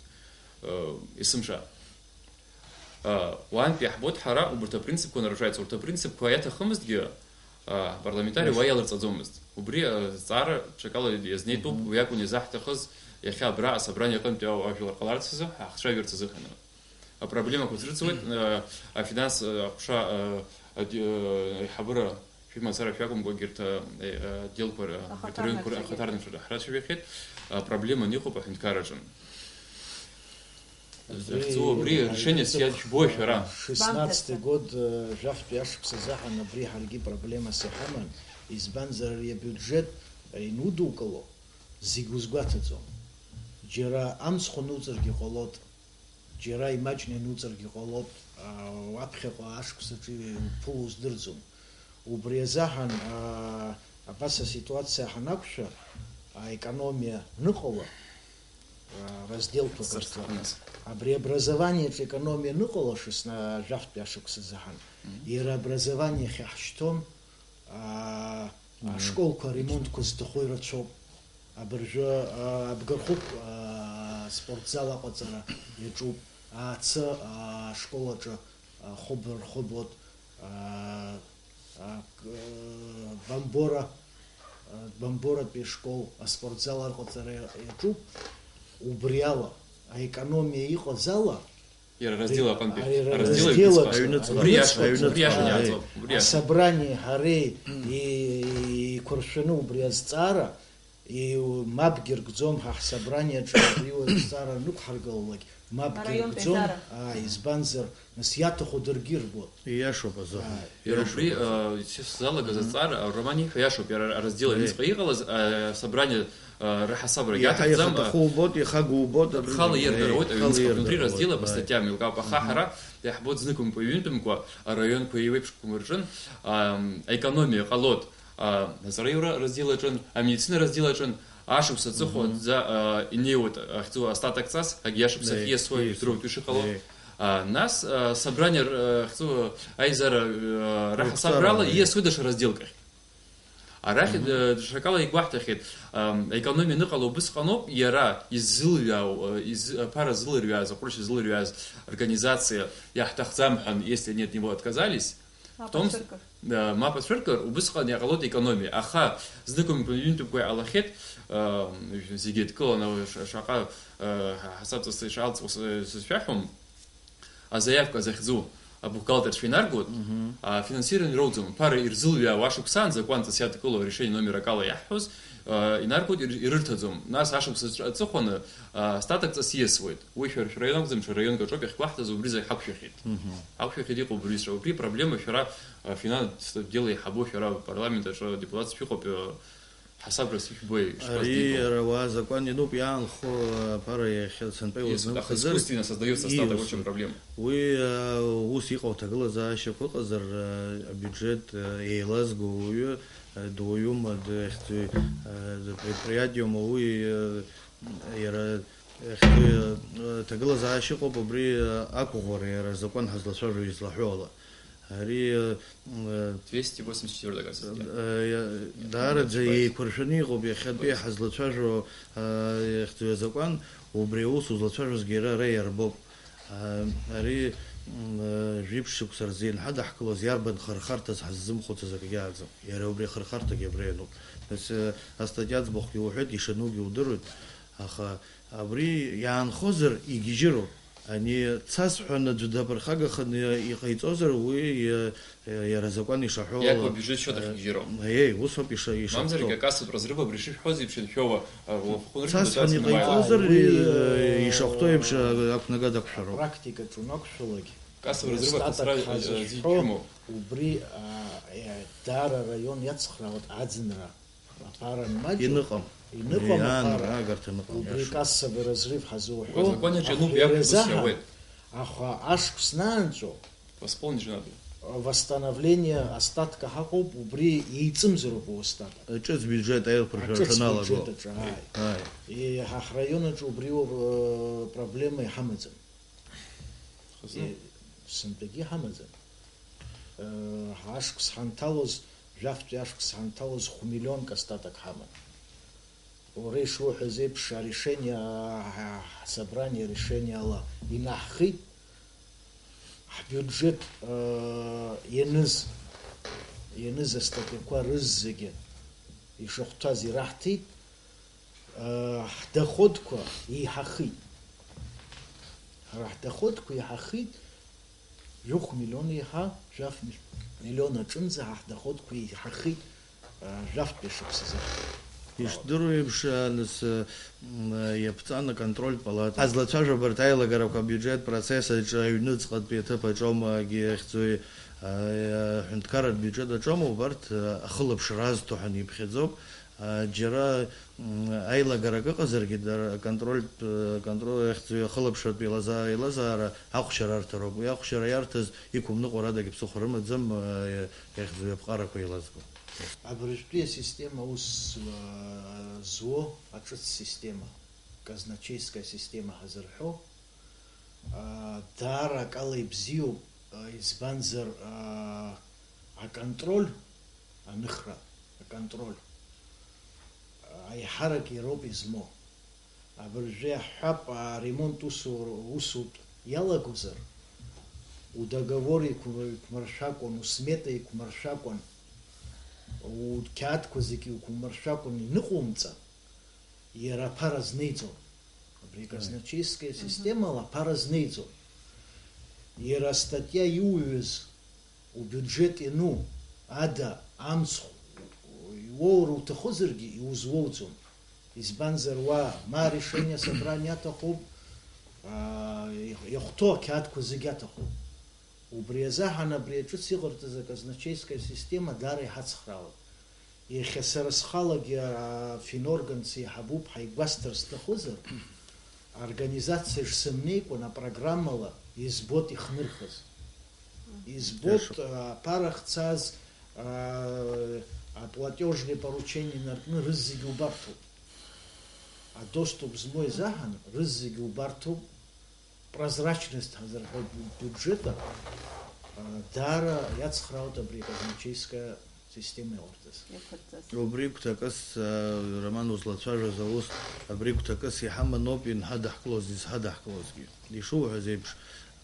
а, есымша. А, уантәи иаҳбоит ҳара убарҭ апринципқәа нарушается. Урҭ апринципқәа иаҭахымызҭгьы, а, апарламентари уа иалырҵаӡомызт. Убри, а, зҵаара ҽакала иазнеитәуп, Мгм. Уи акәын иазаҳҭахыз, иахьа абра асобрание аҟынтәи ау-, ажәлар ҟаларц азы, ҳахцәажәарц азыҳәан. Апроблемақәа дрыцуеит, а, афинанс, а, аҟәша, а, ади-, а, аиҳабыра Шәымацара шәакәымкәа, егьырҭ, э, э, отделқәа, э, Ахаҭарнакцәагьы. Ветеранқәа, ахаҭарнакцәа ҳрацәажәахьеит, апроблема аныҟоуп аҳәынҭқарраҿы. Абри, Захьӡу, абри абри решение абри сиад шәбои шәара? Шестнадцатый год, э, жәафтәи ашықәс азыҳәан абри ҳаргьы проблемас иҳаман, избанзар ари абиуџьет, э, инудукыло, зегь узгәаҭаӡом. Џьара амцхә ануҵаргьы ҟалоит. Џьара имаҷны инуҵаргьы ҟалоит, аа, уаԥхьаҟа ашықәсаҿы иуԥыло уздырӡом. Убри азыҳәан, аа, абас аситуациа ҳанақәшәа, аекономиа ныҟала, аа, разделқәак рҿы, Сырҭыныз. Абри образованиаҿы економиа ныҟала шысна-, жәафтәи ашықәс азыҳәан, Мгм. Иара образование ахьаҳшьҭоу, аа, Мгм. Ашколқәа аремонтқәа зҭаху ирацәоуп. Абыржәы, аа, Абгархәыгә, аа, спортзал аҟаҵара иаҿуп. Аацы, аа, ашкол аҿы, аа, хәыб рхәыбот, аа, аа, к-, Бамбора, аа, Бамборатәи ашкол аспортзал аҟаҵара иаҿуп. Убри ала, аекономиа иҟаз ала, Иара раздел аҟынтәи. Ари Раздел раздел аҩныҵҟа. Аҩныҵҟа. Убри иашоуп, убри иашоуп, Аиеи. Иаҵоуп, убри иашоуп. Асобрание ҳареи Мм. и-, еиқәыршәаны убри азҵаара Еи-, мапгьы ркӡом, ҳа ҳсобраниаҿы абри уаҩ зҵаара нықәҳаргылалак, мапгьы Араионтә ркӡом, еизара. Аа, избанзар, нас иаҭаху даргьы ирбоит. Ииашоуп азыҳәан. Ааи. Иара Ииашоуп убри, азыҳәан. А, исзалагаз Мгм. Аҵара, а, Роман ииҳәо иашоуп, иара аразделаҿ Еи. Аҩныҵҟа иҟалаз, а, асобрание, а, раҳасабрагьы Иаҳа аҭахӡам, а, ихаҭаху убоит, ихагоу убоит, абри Рхала зегьы. Иардыруеит, Еи, ихала аҩныҵҟа иардыруеит, внутри раздела по ааи. Статьям еилкаауп, аха Мгм. Ҳара иаҳбоит зныкымкәа-ҩынтәымкәа араионқәа еиуеиԥшқәа рҿын, а, аекономиа ҟалоит. А, аҵараиура раздел аҿын, амедицина раздел аҿын, ашықәс аҵыхәа Мгм. ӡа, а, инеиуеит, ахьӡу астатак ҵас, агьи ашықәс Еи, ахь ииасуа еи, ижәдыруеит уи шыҟало. Еи. А, нас, а, собрание р-, ахьӡу аизара, а, раҳасабрала Уқәҵарала, еи. Ииасуеит даҽа разделк ахь. Арахь, Мгм. э, даҽакала игәаҳҭахьеит, ам, аекономиа аныҟало убысҟаноуп, иара иззылҩаау, э, из-, аԥара зылырҩааз, аҟәыршь зылырҩааз организациа иаҳҭахӡам ҳәан, если они от него отказались, В том с-, Апацәыркыр. Да, мап ацәыркыр, убысҟан иҟалоит аекономиа. Аха зныкымкәа-ҩынтәымкәа иҟалахьеит, аа, зегьы еидкыланы ш-, шаҟа, аа, ҳа-, ҳасабҵас ишаалҵуа с-, сызшәаҳәом, азаиавка захьӡу абухгалтерцәа инаргоит, Мгм. афинансирование роуӡом, ԥара ирзылҩаауа ашықәсаанӡа акәанҵас иадкылоу арешение номер акала иаҳҳәоз, аа, инаргоит, ир-, ирырҭаӡом. Нас ашықәс аҿ-, аҵыхәаны, аа, астатак ҵас ииасуеит. Уи шәара шәраион акәӡам, ҽа раионк аҿоуп иахьгәаҳҭаз, убри зегь ҳақәшәахьеит. Мгм. Ҳақәшәахьеит, иҟоуп убри, убри проблема шәара, а, финанстә отдел еиҳабу шәара апарламент аҿы адепутатцәа шәыҟоуп, а, ҳасабрас ишәбои, ишԥаздиго? Ари иара уа азакәан иануп иаанхо, аԥара иахьа сынтәа Ииасуеит, аха иузнымхазар, искусственно создается остаток, в общем, ииасуеит. Проблема. Уи, а, ус иҟоу аҭагылазаашьақәа ыҟазар, а, абиуџьет, а, еилазго уаҩы, а, дуаҩума, дыхьӡуи, а, предприятиума, уи, а, Иара, иахьтәи, э, ҭагылазаашьа ыҟоуп убри, э, ақәыӷәӷәара, иара азакәан ҳазлацәажәо излаҳәо ала. Ари, э, м, э, Двести восемьдесят четвёртая статья. Э, иа-, Нет, даараӡа не ошибаюсь. Еиқәыршәаны иҟоуп иахьатәи Ошибаюсь. Ҳазлацәажәо, э, иахьтәи азакәан, убри аус узлацәажәозгьы иара ара иарбоуп. А, ари, м, э, жәиԥшь шықәса рзы ианҳадаҳкылоз иарбан хырхарҭаз ҳаззымхәыцыз акгьы ааӡам. Иара убри ахырхарҭагьы абра иануп. Нас, э, астатиа аӡбахәгьы уҳәеит, ишанугьы удыруеит, аха абри иаанхозар игьежьыроуп. Ани цасҳәаны аӡәы даԥырхагаханы иҟаиҵозар, уи, э, иара азакәан ишаҳәо ала, Иаку абиуџьет счет ахь э, игьежьыроуп. Еи, усоуп иша-, ишахәҭоу. Мамзаргьы акассатә разрыв абри шышәҳәоз еиԥш, иншәоуа, а, уафахәы Цасҳәаны ныркьыда иҟаиҵозар, дацмаауа. Уи, э, ишахәҭоу еиԥш, а, ақәнага дақәшәароуп. Апрактикаҿы унақәшәалак, Кассовый разрыв астатак аҭыԥсра, э, ҳазышәҳәо, зегь шәымоуп. Убри, а, э, даара араион иацхраауеит аӡынра. Аԥара анмаҷу, Иныҟам. Иныҟам Иан аԥара. Агарҭа ныҟам, Убри иашоуп. Кассовый разрыв ҳазуҳәо, Закон иаҿы иануп, ахәра иақәтәаз иазаҳар. Иауеит. Аха ашықәс наанҵәо, Восполнить же надо. Восстановление остатка ҳаҟоуп, убри еиҵымзароуп уостаток. Ҿыц биуџьет аилԥыршәара Аҿыц шәаналаго. Биуџьет аҿы, ааи. Ааи. Е, ҳа ҳраион аҿы убри, э, проблема иҳамаӡам. Хазы. Е, сынтәагьы иҳамаӡам. Э, ҳа ашықәс ҳанҭалоз, жәафтәи ашықәс ҳанҭалоз хә-миллионк остаток ҳаман. Уара ишуҳәаз еиԥш, арешение, а, ҳ-, ҳсобрание арешение ала инаҳхит, ҳбиуџьет, а, ианыз, ианыз астатиақәа рызегьы ишахәҭаз ираҳҭеит, а, ҳдоходқәа еиҳахит. Ҳара ҳдоходқәа еиҳахит, жәохә миллион еиҳа, жәаф миллион аҿынӡа ҳа ҳдоходқәа еиҳахит, а, жәафтәи ашықәсазы. Ишдыру еиԥш, а, нас, а, м, а, иаԥҵан аконтрольтә палата. Ҳазлацәажәо абарҭ аилагарақәа абиуџьет процесс аҿы аҩныҵҟатәи аҭыԥ аҿоума, акгьы ахьӡуи, а, а, аҳәынҭқарратә биуџьет аҿоума, убарҭ, а, ахылаԥшра азҭо ҳәа иԥхьаӡоуп. А, џьара, м, аилагарак ыҟазаргьы, дара аконтрольтә, э, контроль ахьӡу ахылаԥшратә еилаза-, еилазаара ахәшьара арҭароуп. Уи ахәшьара иарҭаз иқәымныҟәара адагьы ԥсыхәа рымаӡам, э, иахьӡу иаԥҟарақәа еилазго. Абыржәтәи асистема аус, э, зуо аҿыц система, казначейская система ҳазырҳәо, аа, даара акала ибзиоуп, аа, избанзар, аа, аконтроль, аныхра, аконтроль, аа, аиҳарак иароуп измоу. Абыржәы иаҳҳәап, аремонт усур-, усутә иалагозар, удоговор еиқәмыр-, еиқәмыршәакәан, усмета еиқәмыршәакәан, уқьаадқәа зегьы еиқәмыршәакәан иныҟоумҵан, иара аԥара знеиӡом. Абри Right. Казначейская системала аԥара знеиӡом. Иара астатиа иуҩыз, убиуџьет иану ада амцхә иуоур уҭахызаргьы иузуоуӡом. Избанзар, уа ма решение собрания аҭахуп, аа, иахәҭоу ақьаадқәа зегьы аҭахуп. Убри азыҳәан абри аҿыц иҟарҵаз аказначейская система даара иҳацхраауеит. Иахьа сара схалагьы афинорганс еиҳабуп ҳәа игәасҭар сҭахызар, аорганизациа шсымнеикәан апрограммала избоит ихнырхыз. Избоит, Иашоуп. а, аԥара ахьцаз, а, аплатежные поручения инаркны рызегьы убарҭоуп. Адоступ змоу изаҳан рызегьы убарҭоуп. Прозрачность ҳазырҳәо биуџьетла, а, даара иацхраауеит абри аказначейская система иҟарҵаз. Иқәырҵаз. Убри гәҭакыс, а, Роман, узлацәажәоз аус, абри гәҭакыс иҳаманоуп инҳадаҳкылоз, изҳадаҳкылозгьы. Ишуҳәаз еиԥш,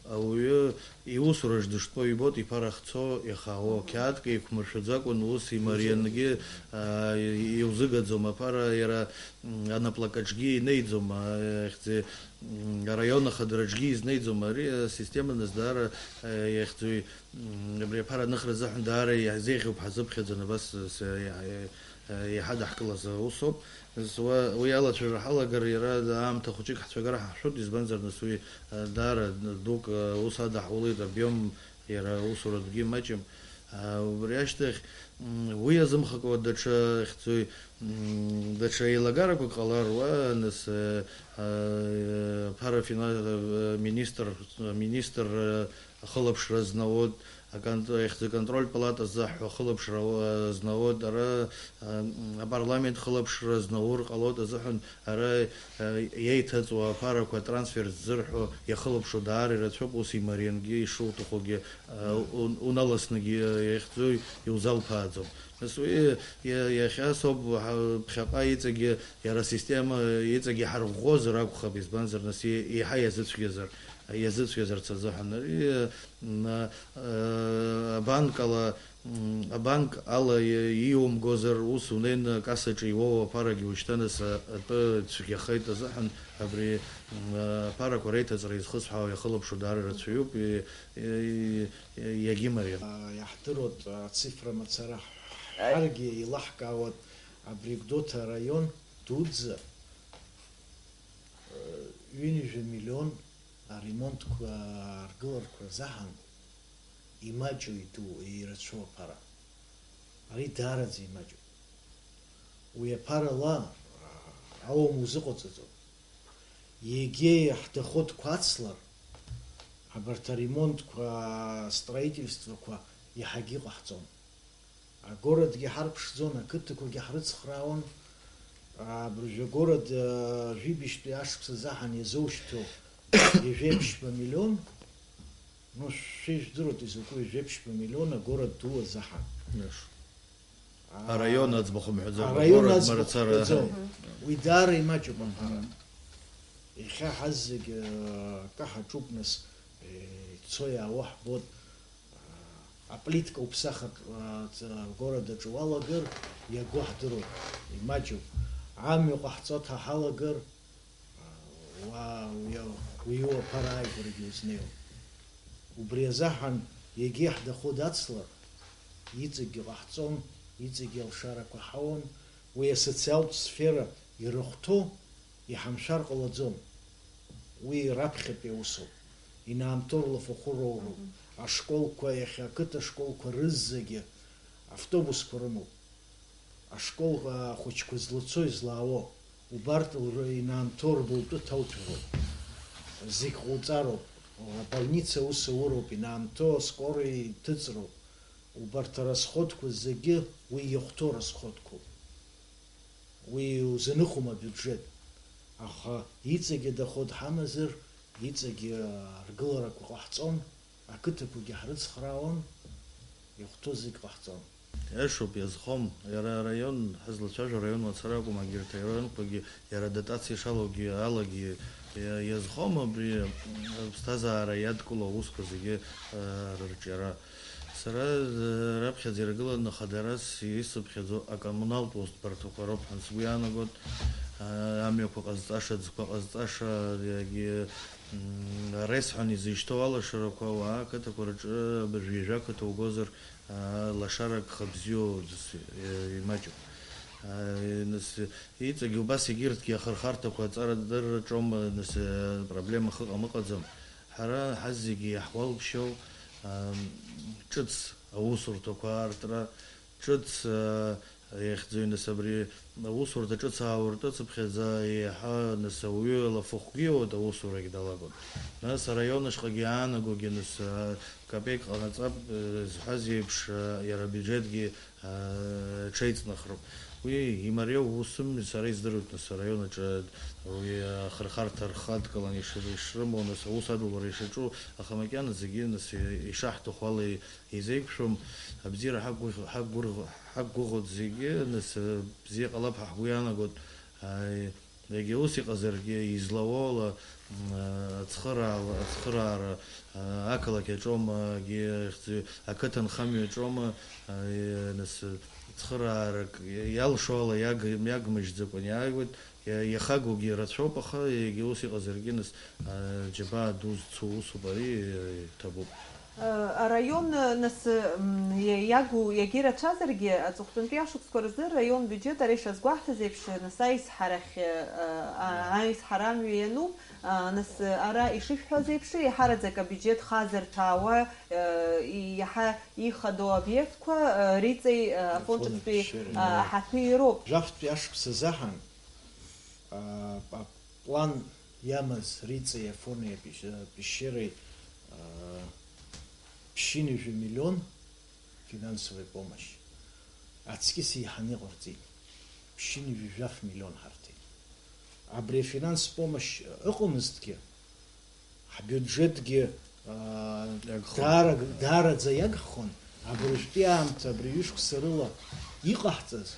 ауаҩы иусураҿ дыштәоу ибоит, иԥара ахьцо, иахаауа, қьаадк еиқәмыршәаӡакәа ус имариангьы, а, иузыгаӡом. Аԥара иара, м, анаплакаҿгьы инеиӡом, а, ихьӡи, м, араион ахадраҿгьы изнеиӡом. Ари асистема нас даара, а, иахьӡуи, м, абри аԥара аныхра азыҳәан даара иаҳзеиӷьуп ҳазыԥхьаӡаны абас, с-, иаҳ-, иаҳадаҳкылаз аусоуп. Нас уа-, уи алацәажәара ҳалагар, иара аамҭа хәыҷык ҳцәагара ҳахшәоит, избанзар, нас уи, а, даара дук, а, ус адаҳулеит, обиом иара аусуратәгьы имаҷым. А, убри ашьҭахь, м, уи азымхакуа даҽа хьӡуи, м, даҽа еилагарақәак ҟалар, уа, нас, а, а, ԥара фина-, а, министр, министр, а, ахылаԥшра знауеит, аконт-, ихьӡ-, аконтрольтә палата ззаҳҳәо ахылаԥшра, а, знауеит, ара, а, апарламент хылаԥшра знаур ҟалоит азыҳәан, ара, а, иеиҭаҵуа аԥарақәа трансферт ззырҳәо иахылаԥшуа даара ирацәоуп, ус имариангьы ишуҭахугьы, а, ун-, уналаснгьы, а, иахьӡу иузалԥааӡом. Нас уи иа-, иахьа соуп, ҳа-, ԥхьаҟа иҵегьы иара асистема иҵегьы иҳарӷәӷәозар акәхап, избанзар, нас и-, еиҳа иазыцәгьазар, иазыцәгьазарц азыҳәан. Ари, м, а, абанк ала, м, абанк ала и-, иумгозар, ус унеины акассаҿы иуоу аԥарагьы ушьҭа нас, а, атәы цәгьахеит азыҳәан, абри, м, а, аԥарақәа реиҭаҵра изхысҳәаауа иахылаԥшуа даара рацәаҩуп, и-, и-, и-, иагьымариам. А, иаҳдыруеит, ацифра мацара ҳҳәаргьы, еилаҳкаауеит, абри Гәдоуҭа араион дуӡӡа, э, ҩынҩажәа миллион аремонтқәа, аргыларақәа рзаҳан имаҷу иду, ирацәоу аԥара. Ари даараӡа имаҷуп. Уи аԥарала аума узыҟаҵаӡом. Егьи ҳдоходқәа ацлар, абарҭ аремонтқәа, астроительствақәа иаҳагьы иҟаҳҵон. Агородгьы ҳарԥшӡон, ақыҭақәагьы ҳрыцхраауан. Абыржәы агород, а, жәибжьтәи ашықәс азаҳан иазоушьҭоу ҩажәеиԥшьба миллион, ну, шәа ижәдыруеит изакәу ҩажәеиԥшьба миллион агород ду азаҳан. Иашоуп. А, Араион аӡбахә мҳәаӡакәа, араион агород аӡбахә мацара. Мҳәаӡо. Уи даара имаҷуп аԥара. Иахьа ҳаззегь, а, акы ҳаҿуп, нас, э, ицо иаауа ҳбоит. Аплитка уԥсахыр, а, ц-, агород аҿы уалагар, иаго ҳдыруеит, имаҷуп. Амҩа ҟаҳҵо ҭаҳалагар, а, уа, уи, уиу аԥара ааигәарагьы узнеиуам. Убри азаҳан, егьи ҳдоход ацлар, иҵегьгьы ҟаҳҵон, иҵегьгьы алшарақәа ҳауан, уи асоциалтә сфера ирыхәҭоу иҳамшәар ҟалаӡом. Уи раԥхьатәи аусоуп. Инаамҭоу рлафахәы роуроуп. Мгм. Ашколқәа, иахьа ақыҭа школқәа рызегьы автобусқәа рымоуп. Ашкол ахәыҷқәа злацо, излаауо, убарҭ лры-, инаамҭоу рбылтәы ҭауҭәароуп. Зегь ҟауҵароуп. Абольница аус ауроуп, инаамҭоу аскорый ҭыҵроуп. Убарҭ арасходқәа зегьы уи иахәҭоу расходқәоуп. Уи узаныҟәом абиуџьет. Аха иҵегьы адоход ҳамазар, иҵегьы аргыларақәа ҟаҳҵон, ақыҭақәагьы ҳрыцхраауан, иахәҭоу зегь ҟаҳҵон. Иашоуп, иазхом. Иара араион, ҳазлацәажәо араион мацара акәым, егьырҭ араионқәагьы иара адотациа шалоугьы алагьы иа-, иазхом абри аԥсҭазаара иадкылоу аусқәа зегьы, а, рырҿиара. Сара, э, раԥхьаӡа иргыланы хадарас исыԥхьаӡо акоммуналтә усбарҭақәа роуп ҳәа сгәы иаанагоит. Э, амҩақәа ҟазҵаша, аӡқәа ҟазҵаша, егьи, м, арес ҳәа изышьҭоу алашарақәа, ауаа ақыҭақәа рҿы абыржә ҩажәа қыҭа угозар, э, лашарак хабзиоу, э, имаҷуп. Нас иҵегь убас егьырҭгьы ахырхарҭақәа аҵарадырраҿоума, нас, проблема хыҟам ыҟаӡам. Ҳара ҳазегьы иаҳгәалԥшьоу, ам, ҿыц аусурҭақәа аартра, ҿыц, а, иахьӡои, нас, абри аусурҭа ҿыц аауртыцыԥхьаӡа еиҳа, нас, ауаҩы алахәыхәгьы иоуеит, аусурагь далагон. Нас араион ашҟагьы иаанагогьы, нас, а, капеик ҟанаҵап, э, зҳәаз еиԥш, а, иара абиуџьетгьы, а, ҽеиҵнахроуп. Уи имариоу усым, сара издыруеит, нас, араион аҿы уи ахырхарҭа рхы адкыланы ишыр-, ишрымоу, нас, аус адулара ишаҿу, аха макьана зегьы, нас, ишаҳҭаху ала изеиқәшәом, абзиара ҳақәгәыӷ-, ҳақәгәырӷ-, ҳақәгәыӷуеит зегьы, нас, бзиа ҟалап ҳәа ҳгәы иаанагоит. Ааи, егьа ус иҟазаргьы, излауоу ала, м, ацхыраала-, ацхыраара, а, ақалақь аҿома, егьи ахьӡ-, ақыҭанхамҩа аҿома, ааи, нас, цхыраарак иалшо ала иаг-, иагмыжьӡакәан иааиуеит. Иа-, иахагоугьы рацәоуп, аха егьа ус иҟазаргьы, нас, а, џьабаа ду зцу усуп ари, э, иҭабуп. Э, араион, э, нас, м, иа-, иагу иагьырацәазаргьы, аҵыхәтәантәи ашықәсқәа рзы раион биуџьет, ара ишазгәаҳҭаз еиԥш, нас, аизҳарахь, э, а, аизҳара амҩа иануп, а, нас, э, ара ишышәҳәаз еиԥш, еиҳараӡак абиуџьет хазырҭәаауа, э, и-, иаҳа ихадоу обиектқәа, э, Риҵеи, э, афонҿыктәи, э, аҳаҭи ироуп. Жәафтәи ашықәс азы ҳан, а, аплан иамаз Риҵеи Афонеи апещ-, апещереи, а, ԥшьынҩажәа миллион финансовая помощь аҵкьыс еиҳаны иҟарҵеит. Ԥшьынҩажәа жәаф миллион ҳарҭеит. Абри афинанс помощь ыҟамызҭгьы, ҳбиуџьетгьы, аа, иагхон. Даара, даараӡа иагхон, абыржәтәи аамҭа, абри ҩышықәса рыла иҟаҳҵаз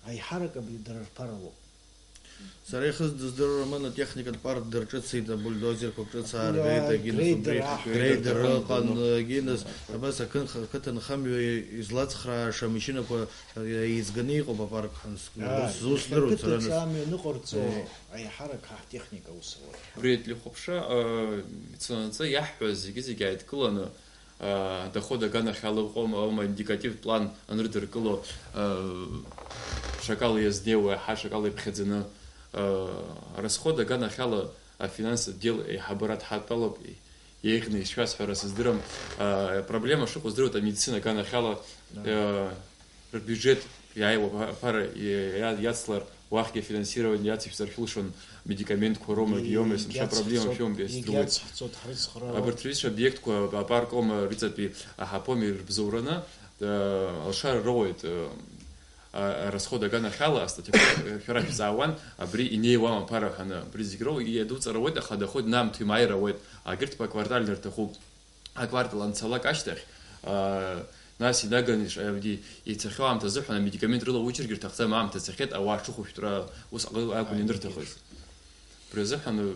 аиҳарак абри дара рԥара лоуп. Сара ихыз дыздыруа Роман атехникатә парк дырҿыцит, абульдозерқәа ҿыц ааргеит, Агинес грейдер убри аҳ-, грейдер грейдер ыҟан, аҳ-, Агинес, абас ақын-, ақыҭанхамҩа излацхрааша амашьынақәа, э, еизганы иҟоуп апарк, ҳанс-, ааи, ус, ус иахьа здыруеит сара, ақыҭаҿы нас. Амҩа ныҟарҵо, ааи, аиҳарак ҳа ҳтехника аус ауеит. Убри ателехәаԥшра, э, ицанаҵы иаҳҳәаз зегьы-зегьы ааидкыланы, э, адоход аганахьала ыҟоума, аума индикативтә план анырдыркыло, э, шакала иазнеиуа, иаҳа шакала иԥхьаӡаны, э, арасход аганахьала афинанс отдел еиҳабыра дҳадтәалоуп, еиӷьны ишәасҳәара сыздырам. Э, проблема шыҟоу здыруеит, амедицина аганахьала, э, рбиуџьет иааиуа аԥа-, аԥара иа-, иа-, иацлар, уахьгьы афинансирование иацышәҵар шәылшон, медикаментқәа роума, егьиоума, есымша проблема шәоума, егьиацҳҵоит, егьиацҳҵоит ҳрыцхраауа. Абарҭ рҩызцәа обиектқәа, апарк аума, рыҵатәи аҳаԥоми рыбзоураны, э, алшара роуеит, э, а-, арасход аганахьала астатиақәа шәара шәҵаауан, абри инеиуама аԥара ҳәаны, абри зегь роу иадуҵара ауеит, аха адоход инамҭо имааира ауеит, агьырҭқәа аквартальна рҭахуп. Аквартал анцалак ашьҭахь, аа, нас инаганы иш-, абри ицахьоу аамҭа азыҳәан амедикамент рыла учыргьы рҭахӡам, аамҭа цахьеит, ауаа рҽыхәышәтәра ус аҟ-, акәын ианырҭахыз. Убри азыҳәан, э,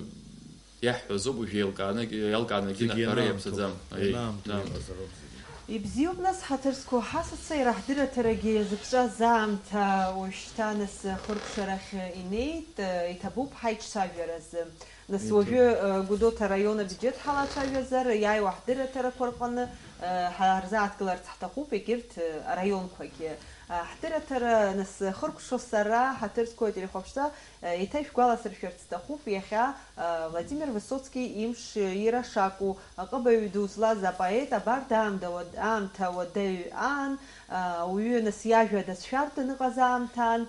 иаҳҳәаз ауп, уажә еилкааны, иалкааны акгьы зегь наҳәара ианаамҭоуп, иаԥсаӡам. Аиеи, ианаамҭоу ианаамҭоуп. Иҟазароуп зегьы. Ибзиоуп, нас, ҳаҭыр зқәу ҳасасцәа ираҳдырраҭарагьы иазыԥҵәаз аамҭа уажәшьҭа, нас, хыркәшарахь инеит, э, иҭабуп ҳаиҿцәажәаразы. Нас уажәы, э, Гәдоуҭа араион абиуџьет ҳалацәажәазар, иааиуа ҳдырраҭарақәа рҟны, э, ҳарзааҭгыларц ҳҭахуп егьырҭ, э, араионқәагьы. Э, ҳдырраҭара, нас, хыркәшо сара, ҳаҭыр зқәу ателехәаԥшцәа, э, еиҭа ишәгәаласыршәарц сҭахуп, иахьа, э, Владимир Высоцки имш ира шакәу, аҟыбаҩ ду злаз апоет абарҭ аамда уад-, аамҭа уадаҩ аан, э, ауаҩы, нас, иажәа дазшәарҭан ыҟаз аамҭан,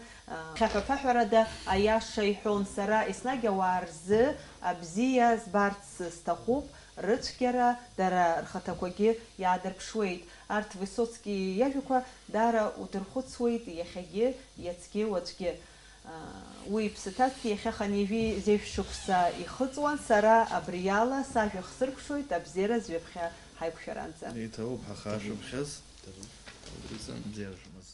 Хьаҳәа-ԥаҳәарада аиаша иҳәон, сара еснагь ауаа рзы абзиа збарц сҭахуп, рыцәгьара дара рхаҭақәагьы иаадырԥшуеит. Арҭ Высоцки иажәақәа даара удырхәыцуеит иахьагьы, иацгьы, уаҵәгьы. Уи иԥсы ҭаз иахьа хынҩажәи зежә шықәса ихыҵуан, сара абриала сажәа хсыркәшоит абзиара зҩаԥхьа ҳаиқәшәаранӡа. Иҭабуп ҳахашәыԥхьаз. Иҭабуп. Иҭабуп. Бзиара шәымаз.